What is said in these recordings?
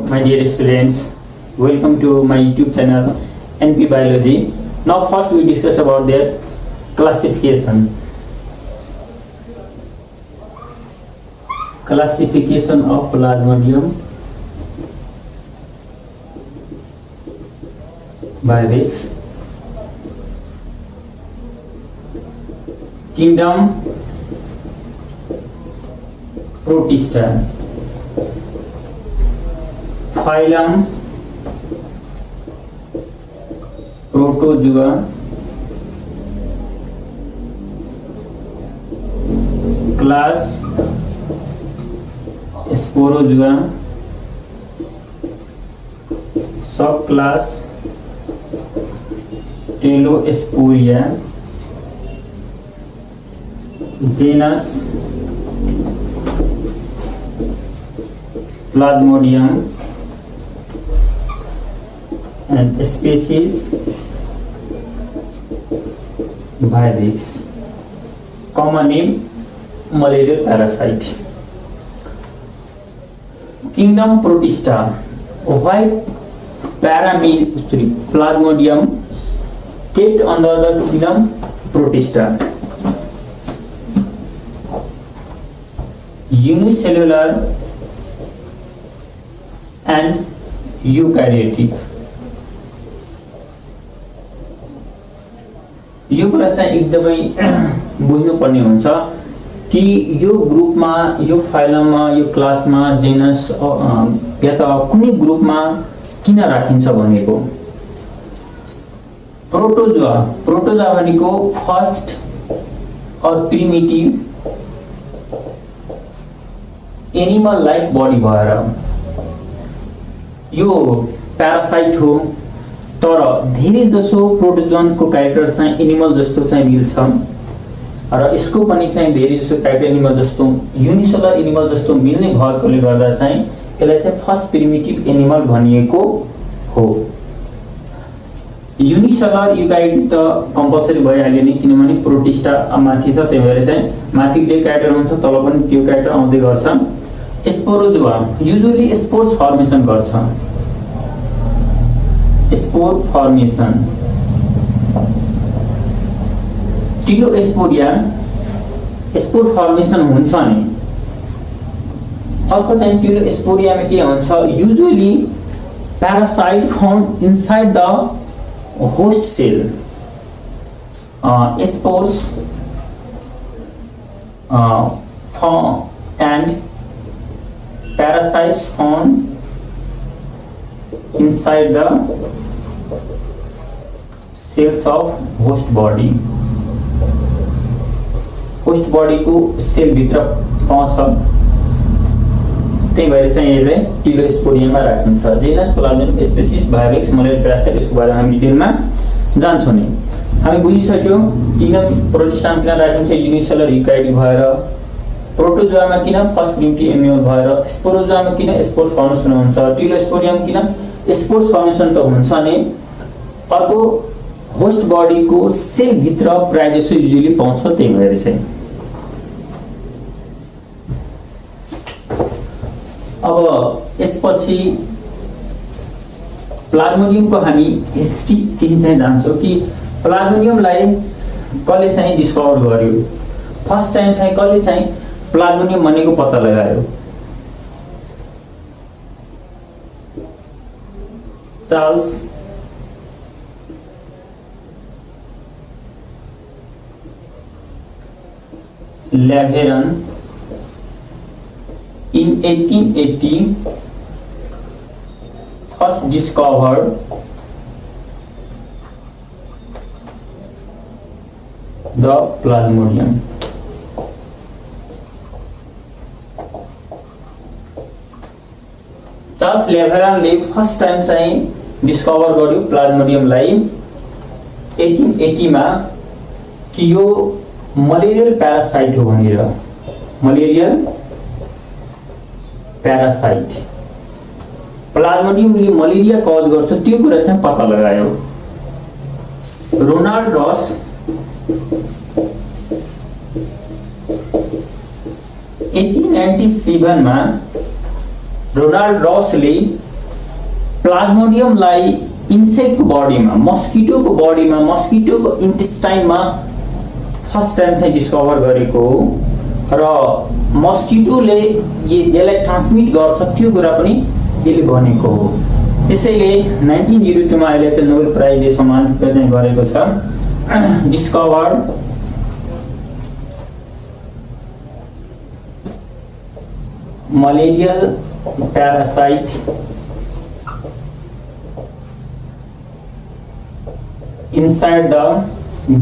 My dear students, welcome to my YouTube channel NP Biology. Now first we discuss about their classification. Classification of Plasmodium vivax. Kingdom Protista. Phylum Protozoa. Class Sporozoa. Subclass Telosporia. Genus Plasmodium and species vivax. Common name malarial parasite. Kingdom Protista. Why Plasmodium kept under the kingdom Protista? Unicellular and eukaryotic. यो कुरा चाहिँ एकदमै बुझ्नुपर्ने हुन्छ कि यो ग्रुपमा, यो फाइलममा, यो क्लासमा, जेनस या त कुनै ग्रुपमा किन राखिन्छ भनेको। प्रोटोजोआ भनेको फर्स्ट और प्रिमिटिभ एनिमल लाइक बडी भएर यो प्यारासाइट हो, तर धेरै जसो प्रोटोजोनको क्यारेक्टर चाहिँ एनिमल जस्तो चाहिँ मिल्छ र यसको पनि चाहिँ धेरै जसो क्यारेक्टर एनिमल जस्तो, युनिसेलुलर एनिमल जस्तो मिल्ने भएकोले गर्दा चाहिँ यसलाई चाहिँ फर्स्ट प्रिमिटिभ एनिमल भनिएको हो। युनिसेलुलर युकारियोटिक त कम्पलसरी भइहाल्यो नि, किनभने प्रोटिस्टा माथि छ, त्यही भएर चाहिँ माथि जे क्यारेक्टर हुन्छ तल पनि त्यो क्यारेक्टर आउँदै गर्छ। स्पोरोजोआ युजुअली स्पोर्स फर्मेसन गर्छ। Spore formation. Telosporea spore formation हुन्छ नि। अर्को चाहिँ टिलोस्पोरियामा के हुन्छ, usually parasite found inside the host cell. Spores and parasites found inside the cells of host body. Host body को सेल भित्र पाउँछ, त्यही भएर चाहिँ यसलाई टिलोस्पोरियामा राखिन्छ। Genus Plasmodium species vivax malaria parasite, यसको बारेमा हामी डिटेलमा जान्छौँ नि। हामी बुझिसक्यो किन प्रोटिस्टामा किन राखिन्छ, युनिसेलुलर युकारियोटिक भएर, प्रोटोजोआमा किन फर्स्ट प्रिमिटिभ एनिमल भएर, स्पोरोजोआमा किन स्पोर्स फर्मेसन हुन्छ, टिलोस्पोरियम किन स्पोर्स फर्मेसन त हुन्छ नि। अर्को होस्ट बडीको सेल भित्र प्राय जसो युजुअली पाउँछ, त्यही भएर चाहिँ। अब यसपछि प्लाज्मोडियमको हामी हिस्ट्री केही चाहिँ जान्छौँ कि प्लाज्मोडियमलाई कसले चाहिँ डिस्कभर गर्यो, फर्स्ट टाइम चाहिँ कसले चाहिँ प्लाज्मोडियम भनेको पत्ता लगायो। Charles Laveran in 1880 first discovered the Plasmodium. Charles लेभेरनले फर्स्ट टाइम चाहिँ डिस्कभर गर्यो प्लाज्मोडियमलाई 1880 मा कि यो मलेरियल प्यारासाइट हो भनेर। मलेरियल प्यारासाइट प्लाज्मोडियमले मलेरिया कज गर्छ त्यो कुरा चाहिँ पत्ता लगायो। रोनाल्ड रस 1897 मा रोनाल्ड रसले प्लाज्मोडियमलाई इन्सेक्टको बडीमा, मस्किटोको बडीमा, मस्किटोको इन्टेस्टाइनमा फर्स्ट टाइम चाहिँ डिस्कभर गरेको हो र मस्किटोले यसलाई ट्रान्समिट गर्छ त्यो कुरा पनि यसले भनेको हो। त्यसैले 1902 मा यसले चाहिँ नोबेल प्राइजले सम्मानित चाहिँ गरेको छ। Discover malarial parasite inside the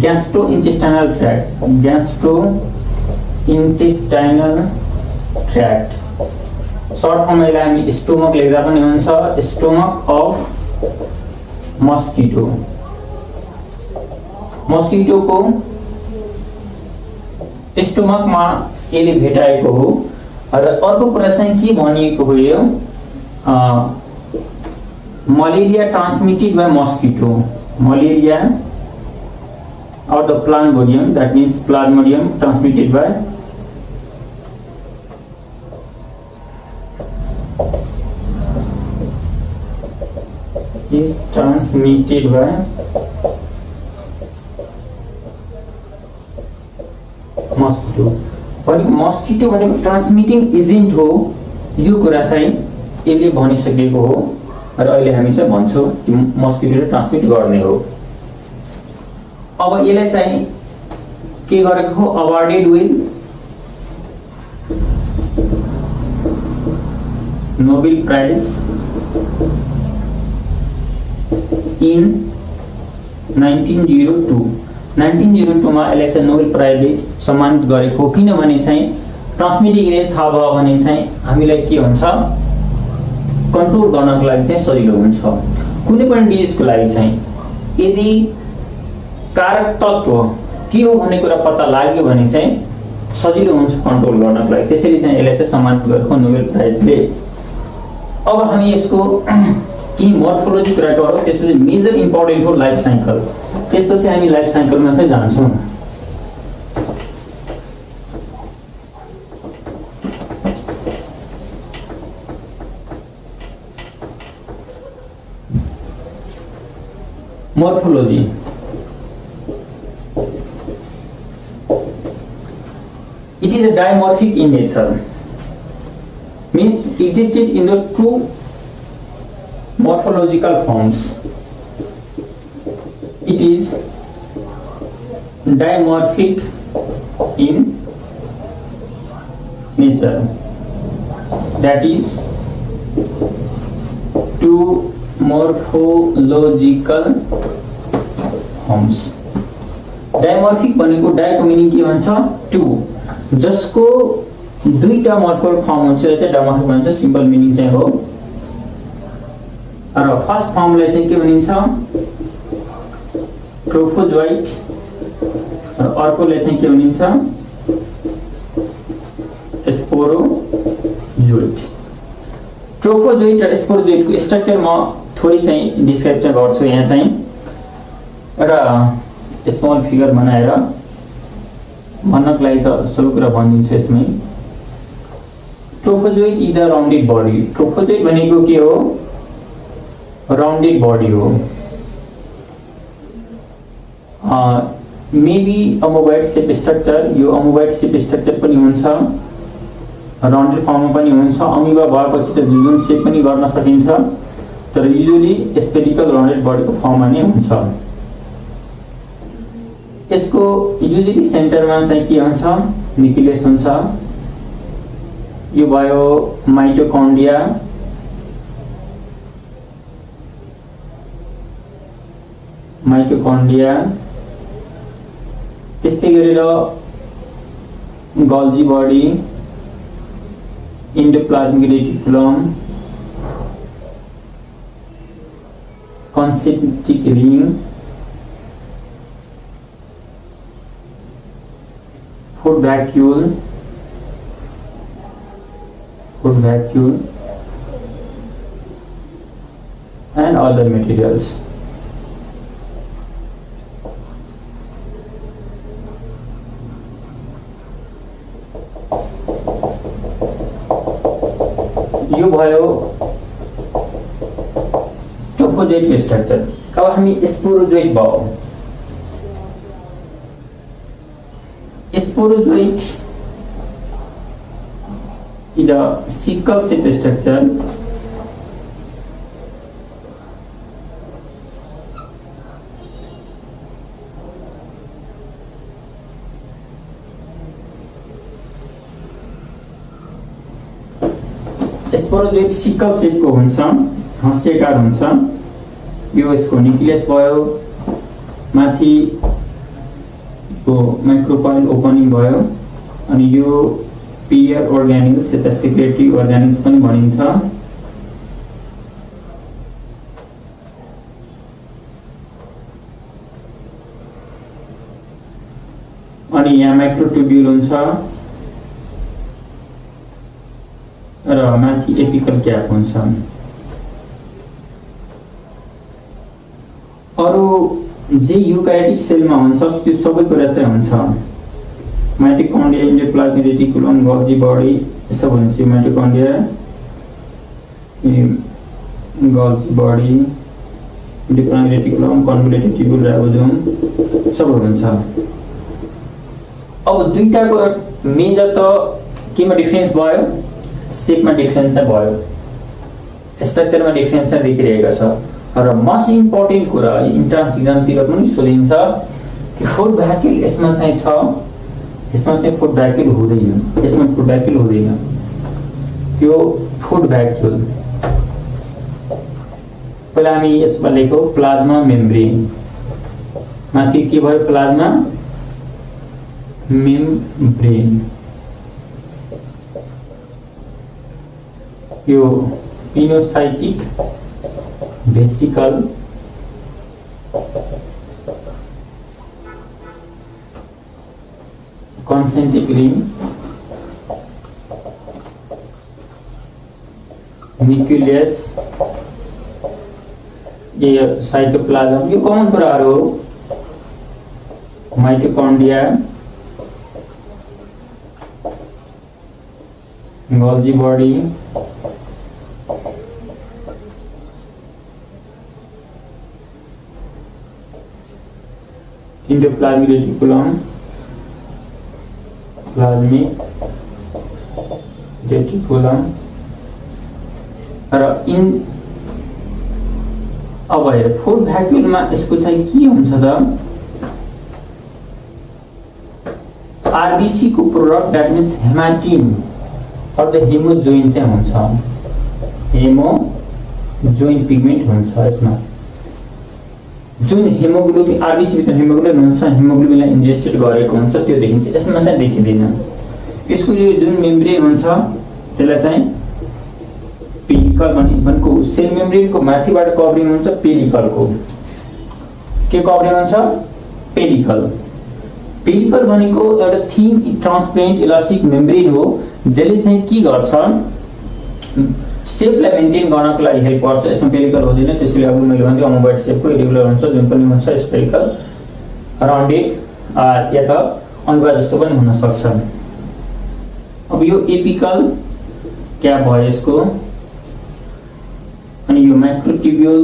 gastrointestinal tract short form लाई हामी स्टोमक लेख्दा पनि हुन्छ, स्टोमक अफ मस्किटोको स्टोमकमा यसले भेटाएको हो। र अर्को कुरा चाहिँ के भनिएको हो, यो malaria transmitted by mosquito, malaria or the plasmodium, that means plasmodium transmitted by mosquito. Mosquito भनेको ट्रान्समिटिङ एजेन्ट हो, यो कुरा चाहिँ यसले भनिसकेको हो र अहिले हामी चाहिँ भन्छौँ कि मस्किटोले ट्रान्समिट गर्ने हो। अब यसलाई चाहिँ के गरेको हो, awarded with Nobel prize in 1902 मा यसलाई चाहिँ नोबेल प्राइजले सम्मानित गरेको। किनभने चाहिँ ट्रान्समिटिङ एजेन्ट थाहा भयो भने चाहिँ हामीलाई के हुन्छ, कन्ट्रोल गर्नको लागि चाहिँ सजिलो हुन्छ। कुनै पनि डिजिजको लागि चाहिँ यदि कारक तत्व के हो भन्ने कुरा पत्ता लाग्यो भने चाहिँ सजिलो हुन्छ कन्ट्रोल गर्नको लागि। त्यसैले चाहिँ यसलाई चाहिँ सम्मानित गरेको नोबेल प्राइजले। अब हामी यसको केही मोर्फोलोजी कुरा गरौँ, त्यसपछि मेजर इम्पोर्टेन्ट हो लाइफ साइकल, त्यसपछि हामी लाइफ साइकलमा चाहिँ जान्छौँ। Morphology it is a dimorphic in nature, means existed in the two morphological forms. It is dimorphic in nature, that is two morphological forms. डाइमर्फिक भनेको डाइको मिनिङ के भन्छ, टू, जसको दुईटा मर्फोल फर्म हुन्छ, यो चाहिँ डाइमर्फिक भन्छ, सिम्पल मिनिङ चाहिँ हो। र फर्स्ट फर्मलाई चाहिँ के भनिन्छ, ट्रोफोजोइट, र अर्कोलाई चाहिँ के भनिन्छ, स्पोरोजोइट। ट्रोफोजोइट र स्पोरोजोइटको स्ट्रक्चर म थोरै चाहिँ डिस्क्राइब चाहिँ गर्छु यहाँ चाहिँ, र स्मल फिगर बनाएर भन्नको लागि त सबै कुरा भनिदिन्छु यसमै। Trophozoite is the rounded body. Trophozoite भनेको के हो, राउन्डेड बडी हो। मेबी अमोबाइड सेप स्ट्रक्चर, यो अमोबाइड सेप स्ट्रक्चर पनि हुन्छ, राउन्डेड फर्ममा पनि हुन्छ। अमिबा भएपछि त जुन सेप पनि गर्न सकिन्छ, तर युजुअली स्फेरिकल राउन्डेड बडीको फर्ममा नै हुन्छ। यसको युजुअली सेन्टरमा चाहिँ के हुन्छ, न्युक्लियस हुन्छ। यो भयो माइटोकन्ड्रिया, त्यस्तै गरेर Golgi body, endoplasmic reticulum, concentric ring, food vacuole and other materials. यो भयो ट्रोफोजोइटको स्ट्रक्चर। अब हामी स्पोरोजोइट भयो। Sporozoite is a sickle shape structure sporozoite sickle शेपको हुन्छ, हस्यकार हुन्छ। यो यसको न्यूक्लियस भयो, माथिको माइक्रोकोइल ओपनिङ भयो, अनि यो पियर अर्गानिल्स यता सिक्रेटरी अर्गानिल्स पनि भनिन्छ। अनि यहाँ माइक्रोट्युब्युल हुन्छ र माथि एपिकल क्याप हुन्छ। अरु जे युक्यारियोटिक सेलमा हुन्छ त्यो सबै कुरा चाहिँ हुन्छ। Mitochondria, endoplasmic reticulum, Golgi body सब हुन्छ। Mitochondria, Golgi body, endoplasmic reticulum, convoluted tubule, ribosome सब हुन्छ। अब दुईटाको मेजर त केमा डिफरेन्स भयो? शेपमा डिफरेन्स चाहिँ भयो, स्ट्रक्चरमा डिफरेन्स चाहिँ देखिरहेको छ। र मोस्ट इम्पोर्टेन्ट कुरा इन्ट्रान्स एक्जामतिर पनि सोधिन्छ कि फुड भ्याक्युल यसमा चाहिँ छ, यसमा चाहिँ फुड भ्याक्युल हुँदैन, यसमा फुड भ्याक्युल हुँदैन। त्यो फुड भ्याक्युल पहिला हामी यसमा लेखौँ प्लाज्मा मेम्ब्रेन। माथि के भयो? Plasma membrane. यो pinocytic vesicle concentric ring, nucleus, ये साइटोप्लाज्म, ये कॉमन कुराहरु हो। Mitochondria, Golgi body, endoplasmic reticulum, plasmic reticulum र अब हेर फुड भ्याक्युलमा यसको चाहिँ के हुन्छ त? आरबीसी को प्रोडक्ट दैट मीन्स हेमाटिन और द हेमोजोइन चाहिँ हुन्छ। हेमोजोइन पिगमेन्ट हुन्छ यसमा। जुन हेमोग्लोबिन आरबीसी भित्र हेमोग्लोबिन हुन्छ, हेमोग्लोबिनलाई इन्जेस्टेड गरेको हुन्छ त्यो देखिन्छ। यसमा चाहिँ देखिँदैन। यसको यो जुन मेम्ब्रेन हुन्छ त्यसलाई चाहिँ पेलिकल भनेको सेल मेम्ब्रेनको माथिबाट कभरिङ हुन्छ पेलिकलको। के कभरिङ हुन्छ? पेलिकल। पेलिकल भनेको एउटा थिन ट्रान्सपेरेन्ट इलास्टिक मेम्ब्रेन हो जसले चाहिँ के गर्छ? शेपलाई मेन्टेन गर्नको लागि हेल्प गर्छ। यसमा पेलिकल हुँदैन, त्यसैले अघि मैले भने अमोबाइड शेपको इरेगुलर हुन्छ, जुन पनि हुन्छ स्फेरिकल राउन्डेड या त अम्बा जस्तो पनि हुन सक्छ। अब यो एपिकल क्याप भयो यसको, अनि यो माइक्रोट्युब्युल,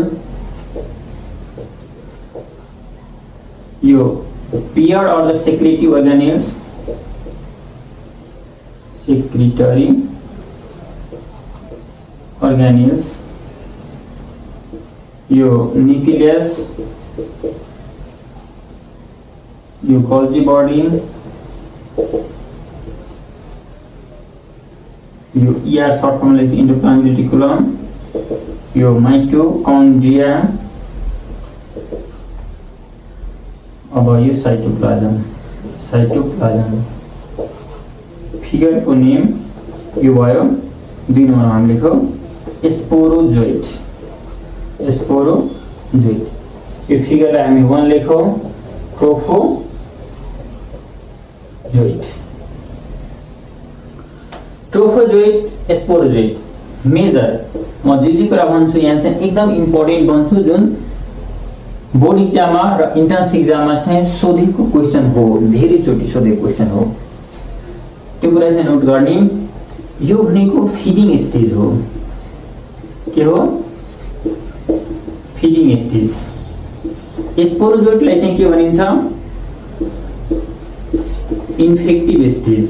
यो पियर और the secretary organelles, secretary organelles, यो न्यूक्लियस, यो गोल्जी बॉडी, यो ईआर शॉर्ट फॉर्म लेते एंडोप्लाज्मिक रेटिकुलम, यो माइटोकॉन्ड्रिया, अब यो साइटोप्लाज्म। फिगर को नेम यो भयो। 2 नम्बर हम लेखो स्पोरोजोइट। यो फिगरलाई हामी 1 लेखो ट्रोफोजोइट। ट्रोफोजोइट, स्पोरोजोइट मेजर म जे कुरा भन्छु यहाँ चाहिँ एकदम इम्पोर्टेन्ट भन्छु, जुन बोर्ड एक्जाममा र इन्ट्रान्स एक्जाममा चाहिँ सोधेको क्वेशन हो, धेरै चोटी सोधेको क्वेशन हो। त्यो कुरा चाहिँ नोट गर्ने। यो भनेको फिडिङ स्टेज हो। के हो? Feeding stage. स्पोरोजोइटलाई चाहिँ के भनिन्छ? Infective stage.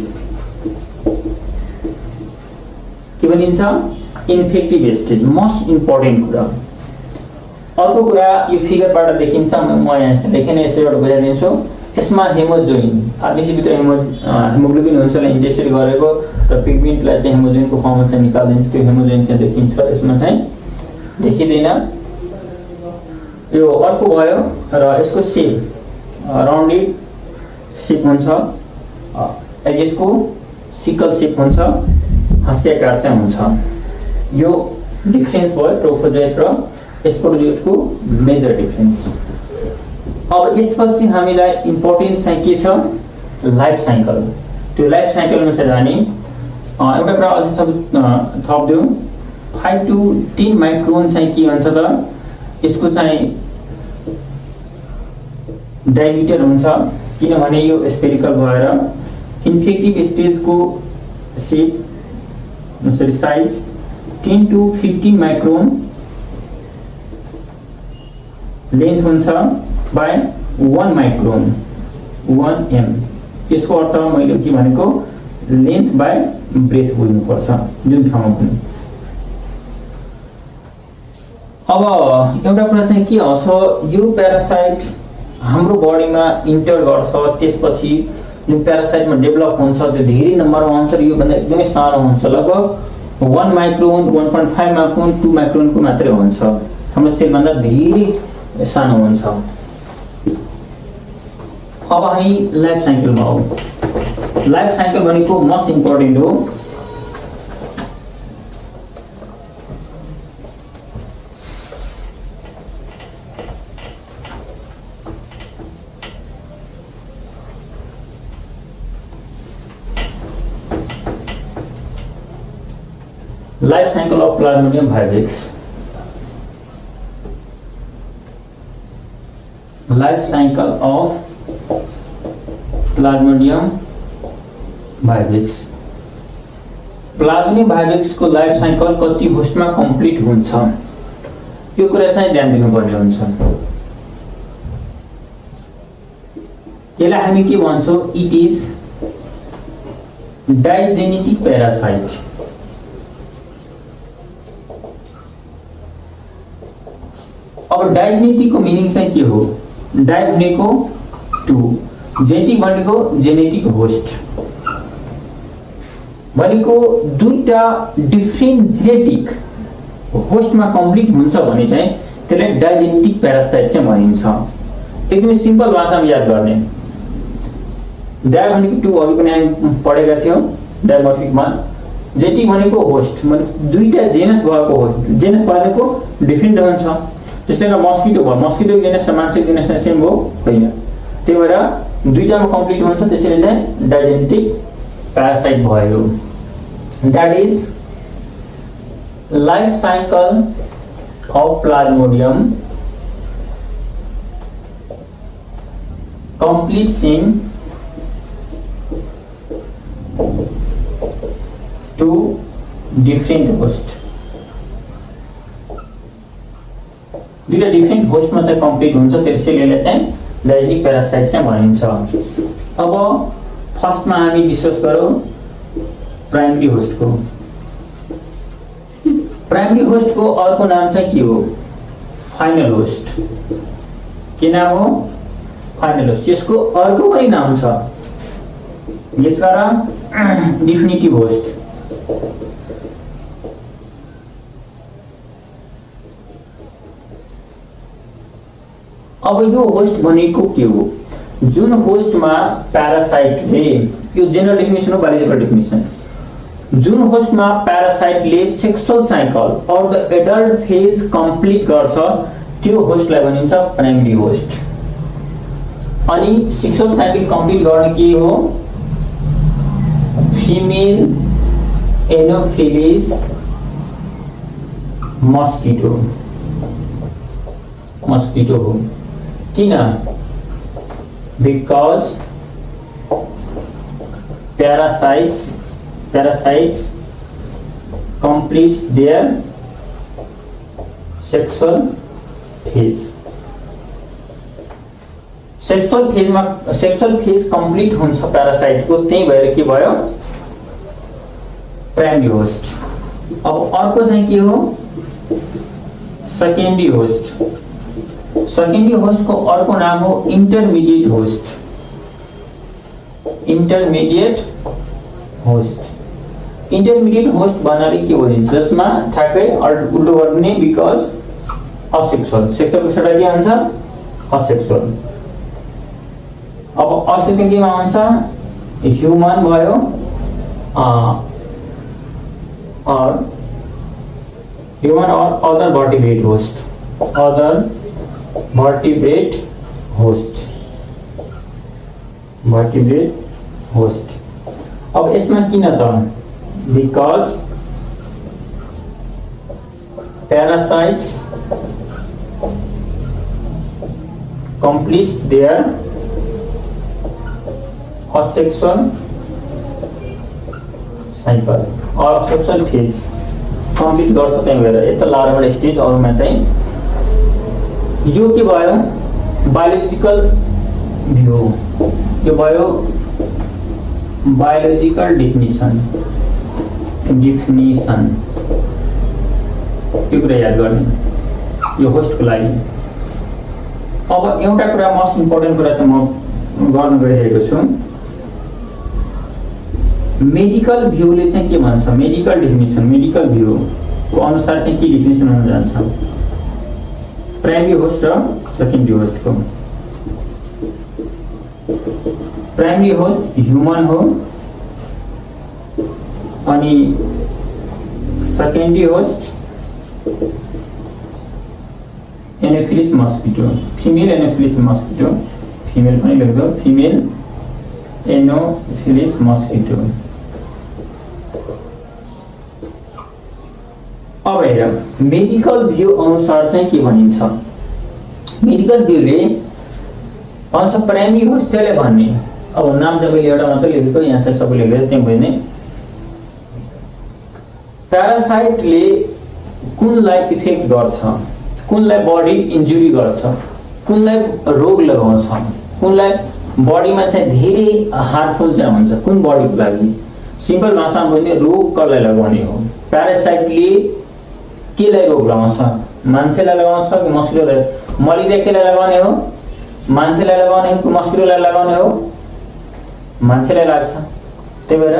के भनिन्छ? Infective stage. मोस्ट इम्पोर्टेन्ट कुरा। अर्को कुरा यो फिगरबाट देखिन्छ, म यहाँ चाहिँ लेखेन, यसैबाट बुझाइदिन्छु। यसमा हेमोजोइन आरबिसी भित्र हेमोग्लोबिन हुन्छ इन्जेक्ट गरेको र पिगमेन्टलाई चाहिँ हेमोजोइनको फर्ममा चाहिँ निकाल्दिन्छ। त्यो हेमोजोइन चाहिँ देखिन्छ, यसमा चाहिँ देखिँदैन। यो अर्को भयो र यसको सेप राउन्डेड सेप हुन्छ, यसको सिकल सेप हुन्छ, हास्याकार चाहिँ हुन्छ। यो डिफरेन्स भयो ट्रोफोजोइट र स्पोरोजोइटको मेजर डिफरेन्स। अब यसपछि हामीलाई इम्पोर्टेन्ट चाहिँ के छ? Life cycle. त्यो लाइफ साइकलमा चाहिँ जाने एउटा कुरा अझै थप्दिउँ। 5 to 10 माइक्रोन चाहिँ के भन्छ त? यसको चाहिँ डायमिटर हुन्छ, किनभने यो स्पेरिकल भएर इन्फेक्टिभ स्टेजको shape size 10 to 15 micron length हुन्छ बाई 1 माइक्रोन 1 m। यसको अर्थ मैले के भनेको लेन्थ बाई ब्रेथ बुझ्नुपर्छ जुन ठाउँमा पनि। अब एउटा कुरा चाहिँ के आउँछ, यो प्यारासाइट हाम्रो बडीमा इन्टर गर्छ, त्यसपछि जुन प्यारासाइटमा डेभलप हुन्छ त्यो धेरै नम्बरमा हुन्छ र योभन्दा एकदमै सानो हुन्छ, लगभग 1 माइक्रोन 1.5 माइक्रोन 2 माइक्रोनको मात्रै हुन्छ, हाम्रो सेलभन्दा धेरै सानो हुन्छ। अब हामी लाइफ साइकलमा आऊ। लाइफ साइकल भनेको मोस्ट इम्पोर्टेन्ट हो। Life cycle of Plasmodium vivax. Life cycle of Plasmodium vivax. Plasmodium vivax को लाइफ साइकल कति होस्टमा कम्प्लिट हुन्छ यो कुरा चाहिँ ध्यान दिनुपर्ने हुन्छ। यसलाई हामी के भन्छौँ? It is digenetic parasite. अब डाइजेनेटिक को मिनिङ चाहिँ के हो? डाइ भनेको टु, जेनेटिक भनेको जेनेटिक होस्ट भनेको दुईटा डिफरेन्ट जेनेटिक होस्टमा कम्प्लिट हुन्छ भने चाहिँ त्यसलाई डाइजेनेटिक प्यारासाइट चाहिँ भनिन्छ। एकदमै सिम्पल भाषामा याद गर्ने। डाइ भनेको टु, अघि पनि हामी पढेका थियौँ डाइमर्फिकमा। जेनेटिक भनेको होस्ट, मतलब दुईटा जेनस भएको होस्ट। जेनस भनेको डिफरेन्ट हुन्छ, जस्तै मस्किटो भयो, मस्किटो जेनस र मान्छेको जेनस सेम हो होइन, त्यही भएर दुईटामा कम्प्लिट हुन्छ, त्यसैले चाहिँ डाइजेनेटिक प्यारासाइट भयो। That is life cycle of Plasmodium completes in 2 different hosts. दुईटा डिफरेन्ट होस्टमा चाहिँ कम्प्लिट हुन्छ, त्यसैले चाहिँ डाइजेनेटिक प्यारासाइट चाहिँ भनिन्छ। अब फर्स्टमा हामी डिस्कस गरौँ प्राइमरी होस्टको। प्राइमरी होस्टको अर्को नाम चाहिँ के हो? Final host. के नाम हो? Final host. यसको अर्को पनि नाम छ, यसका डिफिनिटिभ होस्ट। अब यो होस्ट भनेको के हो? जुन होस्टमा प्यारासाइटले, यो जेनरल डेफिनेसन हो, बायोलोजिकल डेफिनेसन, जुन होस्टमा प्यारासाइटले सेक्सुअल साइकल और द एडल्ट फेज कम्प्लिट गर्छ त्यो होस्टलाई भनिन्छ प्राइमरी होस्ट। अनि सेक्सुअल साइकल कम्प्लिट गर्ने के हो? फिमेल एनोफिलिस मस्किटो हो। किन? Because parasites completes their sexual phase. Sexual phase complete हुन्छ प्यारासाइटको, त्यही भएर के भयो प्राइमरी होस्ट। अब अर्को चाहिँ के हो सेकेन्डरी होस्ट। सेकेन्डरी होस्टको अर्को नाम हो intermediate host. Intermediate host. Intermediate host भन्नाले के भनिन्छ, जसमा ठ्याक्कै उल्टो गर्ने बिकज असेक्सुअल। सेक्सुअलको सट्टा के हुन्छ असेक्सुअल। अब असेक्सुअल केमा हुन्छ ह्युमन भयो or human or other vertebrate host, other vertebrate host, vertebrate host। अब इसमें किन त because parasites completes their asexual cycle और सेक्सुअल फेज कम्प्लिट गर्छ, त्यही भएर यता लार्भल स्टेज अरूमा चाहिँ यो के भयो बायोलोजिकल भ्यू। यो भयो बायोलोजिकल डेफिनिसन। यो कुरा याद गर्ने यो होस्टको लागि। अब एउटा कुरा मोस्ट इम्पोर्टेन्ट कुरा चाहिँ म गर्न गइरहेको छु। मेडिकल भ्यूले चाहिँ के भन्छ, मेडिकल डेफिनिसन, मेडिकल भ्यूको अनुसार चाहिँ के डेफिनिसन हुन जान्छ प्राइमरी होस्ट र सेकेन्डरी होस्टको। प्राइमरी होस्ट ह्युमन हो अनि secondary host Anopheles mosquito, female Anopheles mosquito, female पनि लेख्दो फिमेल एनोफिलिस मस्किटो। अब हेर मेडिकल भ्यू अनुसार चाहिँ के भनिन्छ, मेडिकल भ्यूले भन्छ प्राइमरी होस्ट त्यसले भन्ने। अब नाम चाहिँ मैले एउटा मात्र लेखेको, यहाँ चाहिँ सबै लेखेर त्यही भने प्यारासाइटले कुनलाई इफेक्ट गर्छ, कुनलाई बडी इन्जुरी गर्छ, कुनलाई रोग लगाउँछ, कुनलाई बडीमा चाहिँ धेरै हार्मफुल चाहिँ हुन्छ, कुन बडीको लागि। सिम्पल भाषामा भने रोग कसलाई लगाउने हो। प्यारासाइटले केलाई रोग लगाउँछ, मान्छेलाई लगाउँछ कि मस्किटोलाई। मलेरिया केलाई लगाउने हो, मान्छेलाई लगाउने हो कि मस्किटोलाई लगाउने हो, मान्छेलाई लाग्छ। त्यही भएर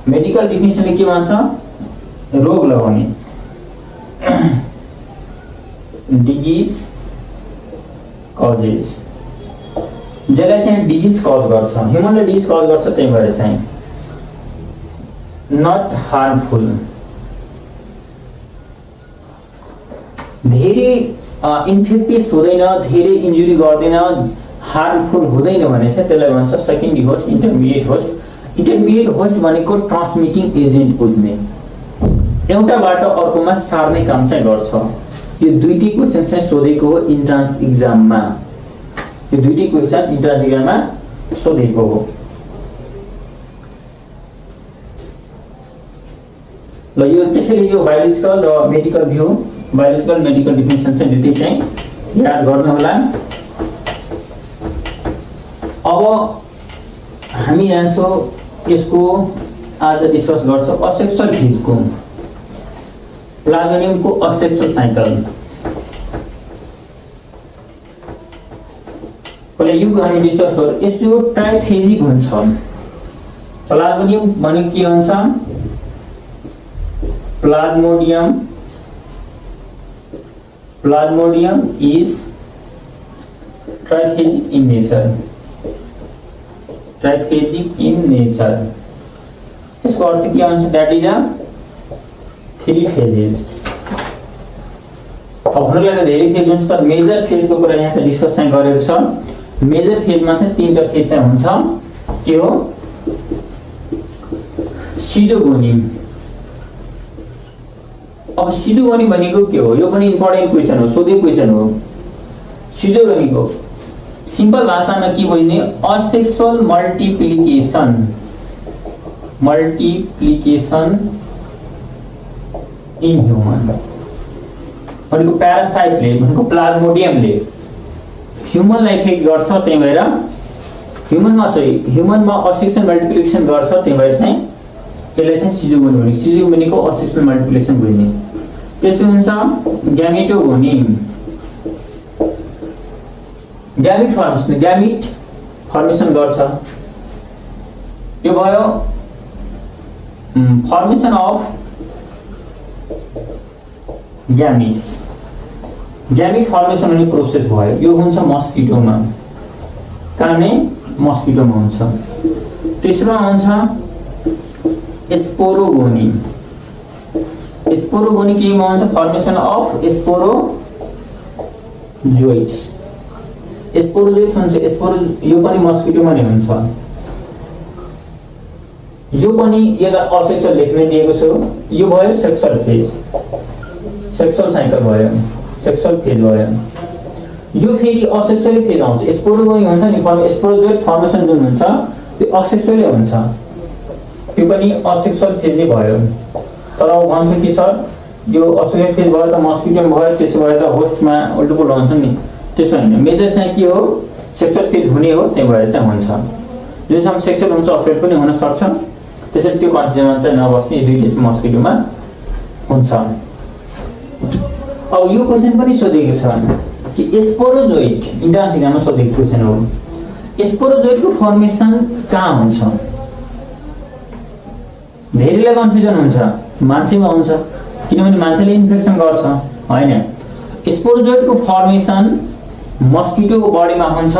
मेडिकल डेफिनिसनले के भन्छ रोग लगाउने डिजिज कजेस, जसलाई चाहिँ डिजिज कज गर्छ, ह्युमनले डिजिज कज गर्छ, त्यही भएर चाहिँ नट हार्मफुल। धेरै इन्फेक्टिस हुँदैन, धेरै इन्जुरी गर्दैन, हार्मफुल हुँदैन भने चाहिँ त्यसलाई भन्छ secondary host, intermediate host. Intermediate host भनेको ट्रान्समिटिङ एजेन्ट बुझ्ने, एउटाबाट अर्कोमा सार्ने काम चाहिँ गर्छ। यो दुईटै क्वेसन चाहिँ सोधेको हो इन्ट्रान्स इक्जाममा, यो दुईटै क्वेसन इन्ट्रान्स इक्जाममा सोधेको हो। ल यो त्यसैले यो बायोलोजिकल र medical view, biological medical definition चाहिँ दुईटै चाहिँ याद गर्नु होला। अब हामी जान्छौँ यसको आज डिस्कस गर्छौँ असेक्सुअल फेजको, प्लाज्मोडियमको असेक्सुअल साइकल। पहिले यो हामी डिस्कस गरौँ। यसो ट्राइफेजिक हुन्छ। प्लाज्मोडियम भनेको के हुन्छ, Plasmodium is triphasic in nature. Triphasic in nature. इसको अर्थ क्या हुन्छ? That is a 3 phases. अब हुनलाई त धेरै फेज हुन्छ, तर मेजर फेजको कुरा यहाँ चाहिँ डिस्कस चाहिँ गरेको छ। मेजर फेजमा चाहिँ 3टा फेज चाहिँ हुन्छ। के हो? सिजोगोनी। अब सिजोगोनी भनेको के हो? यो पनि इम्पोर्टेन्ट क्वेशन हो, सोधेको क्वेशन हो। सिजोगोनीको सिम्पल भाषामा के बुझ्ने? Asexual multiplication in human. भनेको प्यारासाइटले भनेको प्लाज्मोडियमले ह्युमनलाई इफेक्ट गर्छ, त्यही भएर ह्युमनमा असेक्सुअल मल्टिप्लिकेसन गर्छ, त्यही भएर चाहिँ यसलाई चाहिँ सिजोगोनी भनेको। सिजोगोनीको असेक्सुअल मल्टिप्लिकेसन बुझ्ने। त्यसो हुन्छ ग्यामेटोगोनी, ग्यामिट फर्मेसन गर्छ। यो भयो फर्मेसन अफ ग्यामिट्स। ग्यामिट फर्मेसन हुने प्रोसेस भयो। यो हुन्छ मस्किटोमा, काने मस्किटोमा हुन्छ। तेस्रोमा हुन्छ स्पोरोगोनी। स्पोरोगोनी केमा हुन्छ? Formation of sporozoites. स्पोरोजोइट हुन्छ यो पनि मस्किटोमा नै हुन्छ। यो पनि यसलाई असेक्सुअल लेख्ने दिएको छ। यो भयो सेक्सुअल फेज, सेक्सुअल साइकल भयो, सेक्सुअल फेज भयो। यो फेरि असेक्सुअल फेज आउँछ। स्पोरोगोनी हुन्छ नि, स्पोरोजोइट फर्मेसन जुन हुन्छ त्यो असेक्सुअलै हुन्छ, त्यो पनि असेक्सुअल फेज नै भयो। तर भन्छ कि सर यो असेक्सुअल फेज भयो त मस्किटोमा भयो, त्यसो भए त होस्टमा उल्टोपुल्टो हुन्छ नि। त्यसो होइन, मेजर चाहिँ के हो? सेक्सुअल फेज हुने हो, त्यही भएर चाहिँ हुन्छ। जुनसम्म सेक्सुअल हुन्छ अफेक्ट पनि हुन सक्छ, त्यसैले त्यो कन्डिसनमा चाहिँ नबस्ने। दुईटै चाहिँ मस्किटोमा हुन्छ। अब यो क्वेसन पनि सोधेको छ कि स्पोरोजोइट, इन्ट्रान्स एक्जाममा सोधेको क्वेसन हो, स्पोरोजोइटको फर्मेसन कहाँ हुन्छ? धेरैलाई कन्फ्युजन हुन्छ, मान्छेमा हुन्छ, किनभने मान्छेले इन्फेक्सन गर्छ होइन। स्पोरोजोइटको फर्मेसन मस्किटोको बडीमा हुन्छ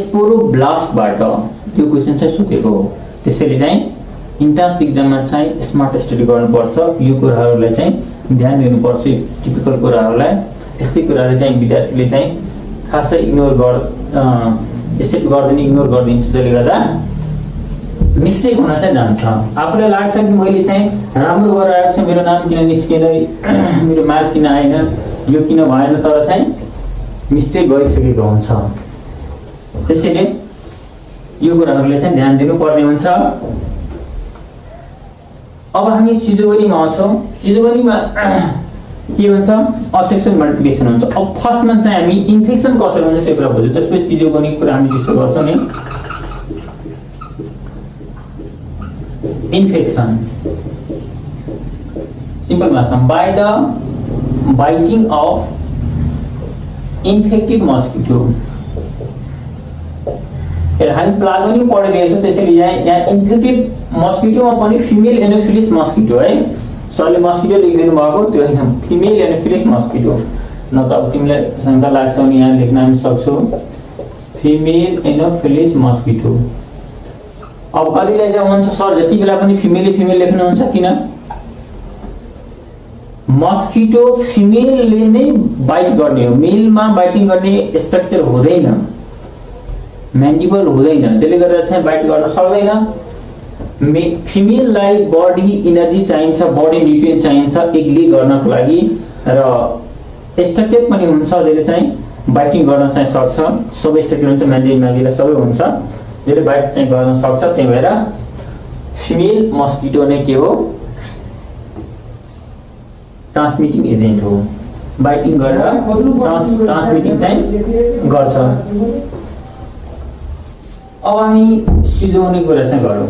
स्पोरोब्लास्टबाट। त्यो क्वेसन चाहिँ सोधेको हो। त्यसैले चाहिँ इन्ट्रान्स एक्जाममा चाहिँ स्मार्ट स्टडी गर्नुपर्छ। यो कुराहरूलाई चाहिँ ध्यान दिनुपर्छ। टिपिकल कुराहरूलाई, यस्तै कुराहरू चाहिँ विद्यार्थीले चाहिँ खासै एक्सपेक्ट गर्दैन, इग्नोर गरिदिन्छ। त्यसले गर्दा मिस्टेक हुन चाहिँ जान्छ। आफूलाई लाग्छ कि मैले चाहिँ राम्रो गरेर आएको छु, मेरो नाम किन निस्केन, मेरो मार्क किन आएन, यो किन भएन, तर चाहिँ मिस्टेक गरिसकेको हुन्छ। त्यसैले यो कुराहरूले चाहिँ ध्यान दिनुपर्ने हुन्छ। अब हामी सिजोगोनीमा आउँछौँ। सिजोगोनीमा के हुन्छ? असेक्सुअल मल्टिप्लिकेसन हुन्छ। अब फर्स्टमा चाहिँ हामी इन्फेक्सन कसरी हुन्छ त्यो कुरा बुझ्छौँ, त्यसपछि सिजोगोनीको कुरा हामी डिस्कस गर्छौँ नि। इन्फेक्सन सिम्पल भाषामा by the biting of infected mosquito. हामी प्लाज्मोनी पढिरहेको छौँ, त्यसैले यहाँ इन्फेक्टेड मस्किटोमा पनि फिमेल एनोफिलिस मस्किटो है, सरले मस्किटो लेखिदिनु भएको त्यो होइन, फिमेल एनोफिलिस मस्किटो। न त अब तिमीलाई शङ्का लाग्छ भने यहाँ लेख्न हामी सक्छौँ फिमेल एनोफिलिस मस्किटो। अब कतिलाई चाहिँ हुन्छ सर जति बेला पनि फिमेल लेख्नुहुन्छ किन? मस्किटो फिमेलले नै बाइट गर्ने हो, मेलमा बाइटिङ गर्ने स्ट्रक्चर हुँदैन, म्यान्डिबल हुँदैन, त्यसले गर्दा चाहिँ बाइट गर्न सक्दैन। फिमेललाई बडी इनर्जी चाहिन्छ, बडी न्युट्रिएन्ट चाहिन्छ एग्ली गर्नको लागि, र स्ट्रक्चर पनि हुन्छ जसले चाहिँ बाइटिङ गर्न चाहिँ सक्छ। सबै स्ट्रक्चर हुन्छ, म्यान्डिबल सबै हुन्छ, जसले बाइट चाहिँ गर्न सक्छ। त्यही भएर फिमेल मस्किटो नै के हो? ट्रान्समिटिङ एजेन्ट हो, बाइटिङ गरेर ट्रान्समिटिङ चाहिँ गर्छ। अब हामी सिजोगोनी कुरा चाहिँ गरौँ।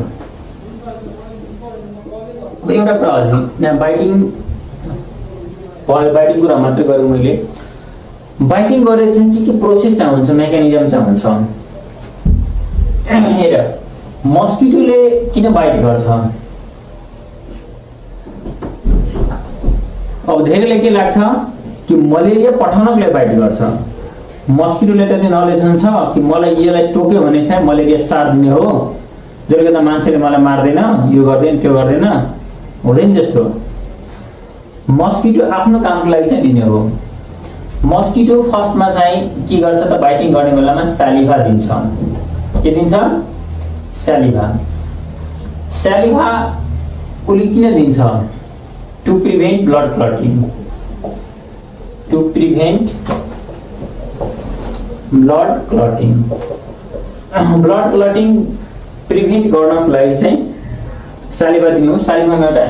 एउटा कुरा हजुर यहाँ बाइटिङ कुरा मात्रै गरौँ। मैले बाइटिङ गरेर चाहिँ के प्रोसेस चाहिँ हुन्छ, मेकानिजम चाहिँ हुन्छ। हेर मस्किटोले किन बाइट गर्छ? अब धेरैले के लाग्छ कि मलेरिया पठाउनको लागि बाइट गर्छ। मस्किटोले त नलेज हुन्छ कि मलाई यसलाई टोक्यो भने चाहिँ मलेरिया सार्दिने हो, जसले गर्दा मान्छेले मलाई मार्दैन, यो गर्दैन त्यो गर्दैन, हुँदैन त्यस्तो। मस्किटो आफ्नो कामको लागि चाहिँ दिने हो। मस्किटो फर्स्टमा चाहिँ के गर्छ त? बाइटिङ गर्ने बेलामा सालिभा दिन्छ। के दिन्छ? सालिभा। सालिभा उसले किन दिन्छ? To prevent blood clotting. To prevent blood clotting. Blood clotting prevent गर्नको लागि चाहिँ सालिभा दिने हो। सालिभामा एउटा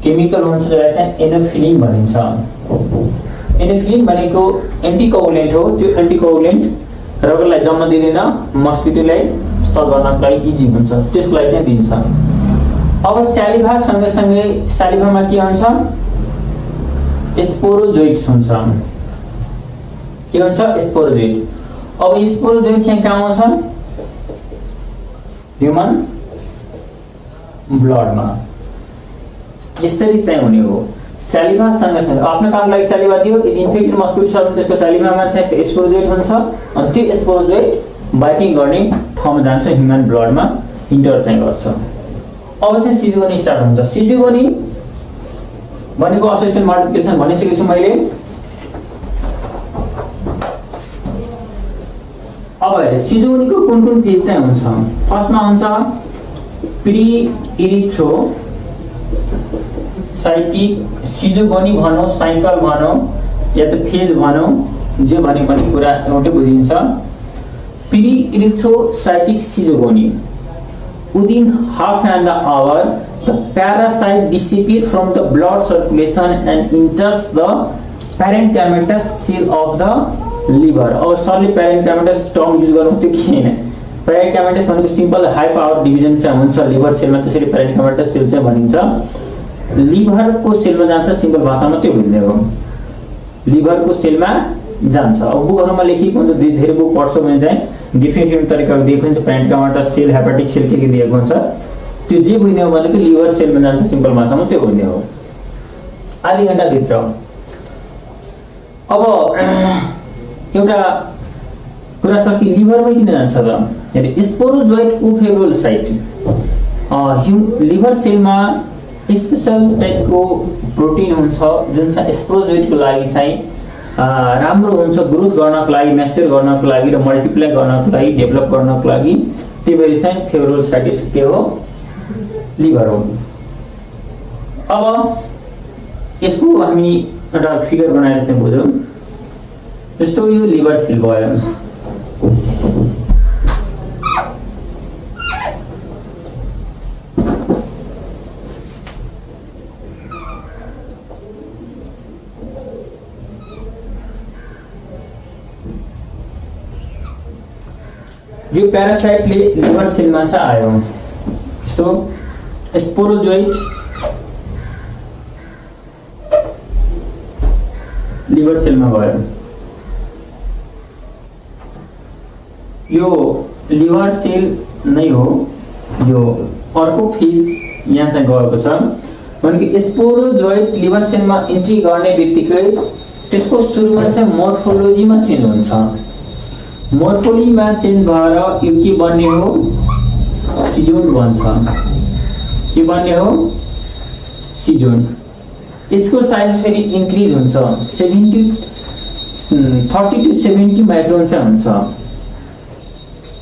केमिकल हुन्छ जसलाई चाहिँ एनोफिलिन भनिन्छ। एनोफिलिन भनेको एन्टिकोगुलेन्ट हो। त्यो एन्टिकोगुलेन्ट रगतलाई जम्न दिँदैन, मस्किटोलाई स्टक गर्नको लागि इजी हुन्छ, त्यसको लागि चाहिँ दिन्छ। अब स्यालिभा सँगसँगै स्यालिभामा के हुन्छ? स्पोरोजोइट्स हुन्छ। के हुन्छ? स्पोरोजोइट। अब स्पोरोजोइट चाहिँ कहाँ आउँछ? ह्युमन ब्लडमा। यसरी चाहिँ हुने हो। स्यालिभा सँगसँगै आफ्नो कामको लागि स्यालिभा दियो, यदि इन्फेक्टेड मस्किटो छ भने त्यसको स्यालिभामा चाहिँ स्पोरोजोइट हुन्छ अनि त्यो स्पोरोजोइट बाइटिङ गर्ने ठाउँमा जान्छ, ह्युमन ब्लडमा इन्टर चाहिँ गर्छ। अब चाहिँ सिजोगोनी स्टार्ट हुन्छ। सिजोगोनी भनेको असेक्सुअल मल्टिप्लिकेसन भनिसकेको छु मैले। अब हेर सिजोगोनीको कुन कुन फेज चाहिँ हुन्छ? फर्स्टमा हुन्छ प्री इरिथ्रो साइटिक सिजोगोनी भनौँ, साइकल भनौँ या त फेज भनौँ, जे भने पनि कुरा एउटै बुझिन्छ। Pre erythrocytic schizogony. Within half an hour, the parasite disappears from the blood circulation and enters the parenchymatous cell of the liver. अब सरले parenchymatous टर्म युज गर्नु त्यो के हैन। parenchymatous भनेको सिम्पल हाई पावर डिभिजन चाहिँ हुन्छ लिभर सेलमा, त्यसरी parenchymatous सेल चाहिँ भनिन्छ। लिभरको सेलमा जान्छ, सिम्पल भाषामा त्यो बुझ्ने हो। लिभरको सेलमा जान्छ। अब बुकहरुमा लेखिएको हुन्छ, धेरै बुक पढ्छौ भने चाहिँ डिफरेन्ट तरिकाले दिएको हुन्छ, parenchymatous सेल, हेपाटिक सेल के दिएको हुन्छ। त्यो जे बुझ्ने हो भनेको लिभर सेलमा जान्छ, सिम्पल भाषामा त्यो बुझ्ने हो। आधी घण्टा भित्र। अब एउटा कुरा छ कि लिभरमै किन जान्छ त? हेर स्पोरोजोइट ओफेब्रोल साइट लिभर सेलमा स्पेशल टाइपको प्रोटिन हुन्छ जुन चाहिँ स्पोरोजोइटको लागि चाहिँ राम्रो हुन्छ, ग्रोथ गर्नको लागि, म्याच्योर गर्नको लागि र मल्टिप्लाई गर्नको लागि, डेभलप गर्नको लागि। त्यही भएर चाहिँ फेब्रोल साइटिस के हो? लिभर हो। अब यसको हामी एउटा फिगर बनाएर चाहिँ बुझौँ। जस्तो यो लिभर सेल भयो, यो प्यारासाइटले लिभर सेलमा चाहिँ आयो। जस्तो स्पोरोजोइट लिभर सेलमा गयो। यो लिभर सेल नै हो। यो अर्को फेज यहाँ चाहिँ गएको छ भनेको स्पोरोजोइट लिभर सेलमा इन्ट्री गर्ने बित्तिकै त्यसको सुरुमा चाहिँ मोर्फोलोजीमा चेन्ज हुन्छ। मोर्फोलोजीमा चेन्ज भएर यो के बन्ने हो? सिजोन बन्छ। के बन्ने हो? सिजोन। यसको साइज फेरि इन्क्रिज हुन्छ, 30 to 70 माइक्रोन चाहिँ हुन्छ।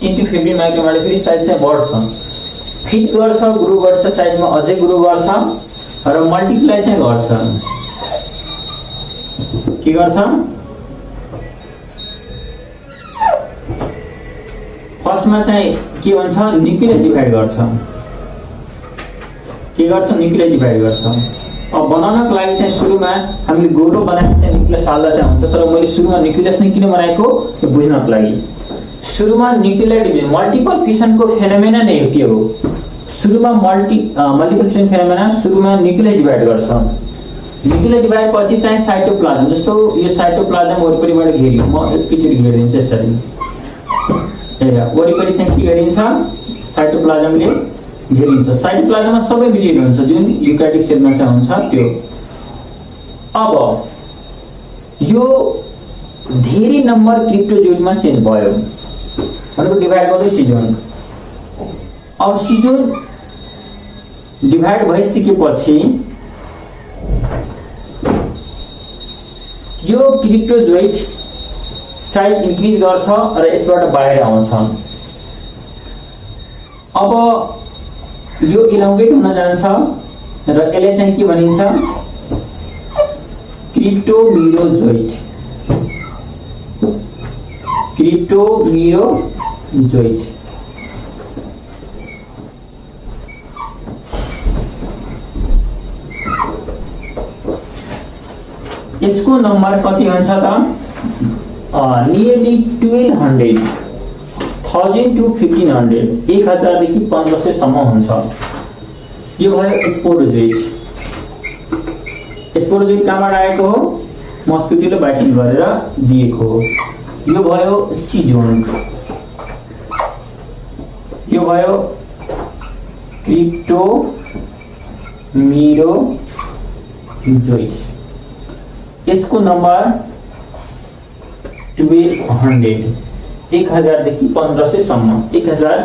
इन्टु 50 माइक्रोनबाट फेरि साइज चाहिँ बढ्छ, फिट गर्छ, ग्रो गर्छ, साइजमा अझै ग्रो गर्छ र मल्टिप्लाई चाहिँ गर्छ। के गर्छ? फर्स्टमा चाहिँ के भन्छ? न्युक्लियस डिभाइड गर्छ। के गर्छ? न्युक्लियस डिभाइड गर्छ। अब बनाउनको लागि चाहिँ सुरुमा हामीले गोरो बनाएर चाहिँ न्युक्लियस हाल्दा चाहिँ हुन्छ, तर मैले सुरुमा न्युक्लियस नै किन बनाएको यो बुझ्नको लागि। सुरुमा न्युक्लियर डिभिजन मल्टिपल फिसनको फेनोमेना नै के हो? सुरुमा मल्टिपल फिसन फेनोमेना सुरुमा न्युक्लियर डिभाइड गर्छ। न्युक्लियर डिभाइड पछि चाहिँ साइटोप्लाज्म, जस्तो यो साइटोप्लाज्म वरिपरिबाट घेरियो। म एकैचोटि घेरिदिन्छु यसरी। वरिपरि चाहिँ के गरिन्छ? साइटोप्लाज्मले घेरिन्छ। साइटोप्लाज्ममा सबै मेटेरियल हुन्छ जुन युक्यारियोटिक सेलमा चाहिँ हुन्छ त्यो। अब यो धेरै नम्बर क्रिप्टोजोइडमा चेन्ज भयो भनेको डिभाइड गर्दै सिजोन। अब सिजोन डिभाइड भइसकेपछि यो क्रिप्टोजोइड साइज इन्क्रिज गर्छ र यसबाट बाहिर आउँछ। अब यो इलोंगेट हुन जान्छ र यसले चाहिँ के भनिन्छ? क्रिप्टोमिरोजोइड। क्रिप्टोमिरोजोइड। यसको नम्बर कति हुन्छ त नियरली 1200 1000 to 1500 1000 देखि 1500 सम्म हुन्छ। यो भयो स्पोरोजोइट। स्पोरोजोइट कहाँबाट आएको हो? मस्किटोले बाइटिङ गरेर दिएको हो। यो भयो सिजोन्ट। यो भयो क्रिप्टोमिरोजोइट्स। यसको नम्बर 1200 1000 देखि 1500 सम्म। 1000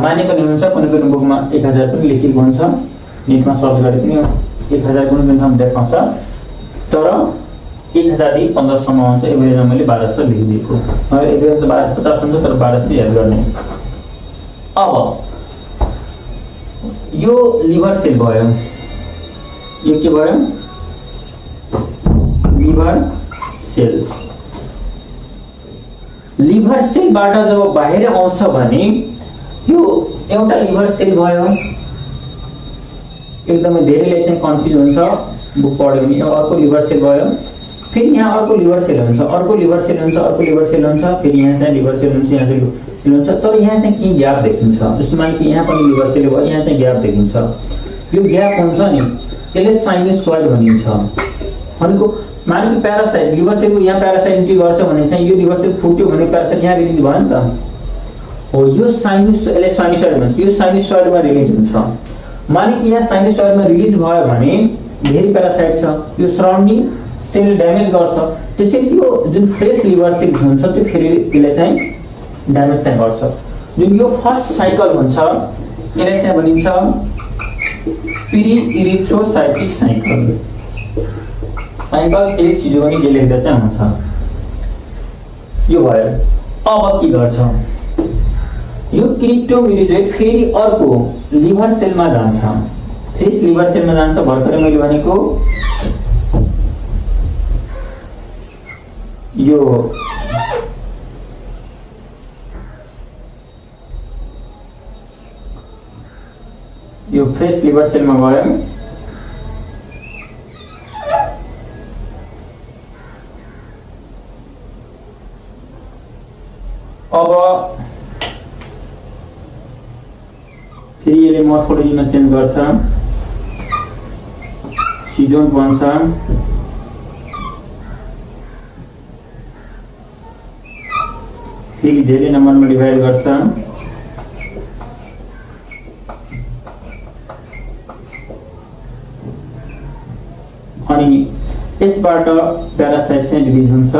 माने पनि हुन्छ, कुनै बुकमा 1000 पनि लेखिएको हुन्छ, नेटमा सर्च गरे पनि 1000 कुनै ठाउँमा देखाउँछ, तर 1000 देखि 1500 सम्म हुन्छ। एभरेजमा मैले 1200 लेखिदिएको। एभरेज त 1250 हुन्छ, तर 1200 याद गर्ने। अब यो लिभर सेल भयो। यो के भयो? Liver cells. लिभर सेलबाट जब बाहिर आउँछ भने यो एउटा लिभर सेल भयो। एकदमै धेरैले चाहिँ कन्फ्युज हुन्छ बुक पढ्यो भने। अर्को लिभर सेल भयो, फेरि यहाँ अर्को लिभर सेल हुन्छ, अर्को लिभर सेल हुन्छ, अर्को लिभर सेल हुन्छ, फेरि यहाँ चाहिँ लिभर सेल हुन्छ, यहाँ चाहिँ सेल हुन्छ। तर यहाँ चाहिँ के ग्याप देखिन्छ? जस्तो माने कि यहाँ पनि लिभर सेल भयो, यहाँ चाहिँ ग्याप देखिन्छ। यो ग्याप हुन्छ नि, यसले साइनोसोइड भनिन्छ। भनेको माने कि प्यारासाइट लिभर सेलको यहाँ प्यारासाइट इन्ट्री गर्छ भने चाहिँ यो लिभर सेल फुट्यो भने प्यारासाइट यहाँ रिलिज भयो नि त। हो, यो यसले साइनोसोइड भन्छ। यो साइनोसोइडमा रिलिज हुन्छ। माने कि यहाँ साइनोसोइडमा रिलिज भयो भने धेरै प्यारासाइट छ, यो सराउन्डिङ सेल ड्यामेज गर्छ। त्यसैले यो जुन फ्रेस लिभर सेल हुन्छ त्यो फेरि त्यसले चाहिँ ड्यामेज चाहिँ गर्छ। जुन यो फर्स्ट साइकल हुन्छ यसलाई चाहिँ भनिन्छ प्री इरिथ्रोसाइटिक साइकल। साइकल एक चीज पनि जे लेख्दा चाहिँ हुन्छ। यो भयो। अब के गर्छ? यो क्रिप्टोमिरोजोइट फेरि अर्को लिभर सेलमा जान्छ। फ्रेस लिभर सेलमा जान्छ। भर्खरै मैले भनेको यो फ्रेस लिभर सेलमा गयो। अब फेरि यसले मोर्फोलोजीमा चेन्ज गर्छ, सिजोन्ट बन्छ। फेरि धेरै नम्बरमा डिभाइड गर्छ। अनि यसबाट प्यारासाइट चाहिँ रिलिज हुन्छ।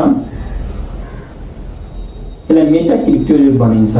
यसलाई मेटाक्रिप्टोजोइट भनिन्छ।